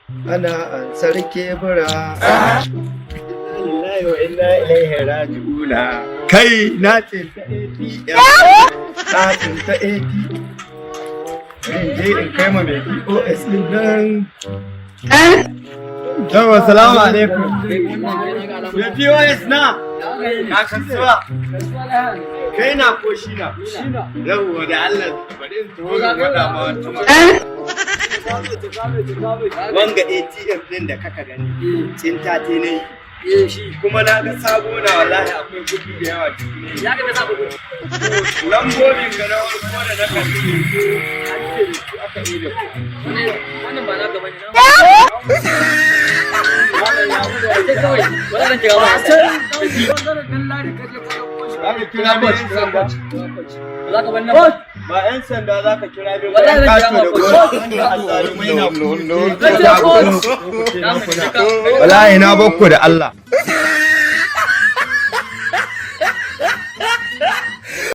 Ana ansar kebura. Lillahi wa inna ilaihi raji'una. Kai, na tsinta ATM. Na tsinta ATM. Bari in je in kai ma mai POS din nan. Yawwa, salamu alaikum. Mai POS na? Ka kasuwa? Kai na ko shi na? Yawwa, da Allah bari in taho in faɗa ma wata magana. Wanga ATM din da kaka gani, tsinta te ne. Kuma na ga sabo na, wallahi akwai kuɗi da yawa ciki ne. Ya ga sa kuɗi. Lambobin ga na farko da na ƙarshe, an ce da su aka yi da kuɗi. Wannan ba naka bane na. Sai kawai wannan kira ba. Za ka kira mai 'yan sanda? Za ka bar nan ba. Ba 'yan sanda za ka kira mai ba, Wallahi 'yan zan kato kira da ma goro. Azzalumai na. Zan ce coach. Wallahi na bakku da Allah.